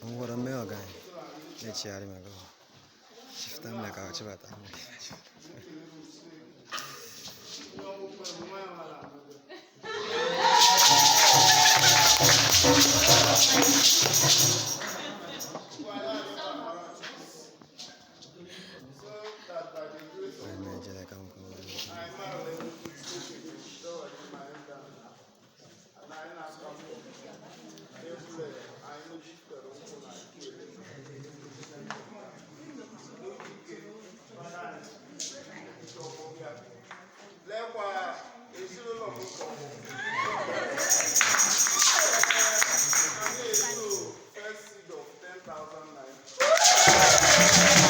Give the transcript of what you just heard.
Ngwọrọ mmee ọga na-echigharị maka chifta m ka ọ chịbata m. Anyị ejele ka m kwuo. Lekwa ezinụlọ m first seed of 10,000 naira.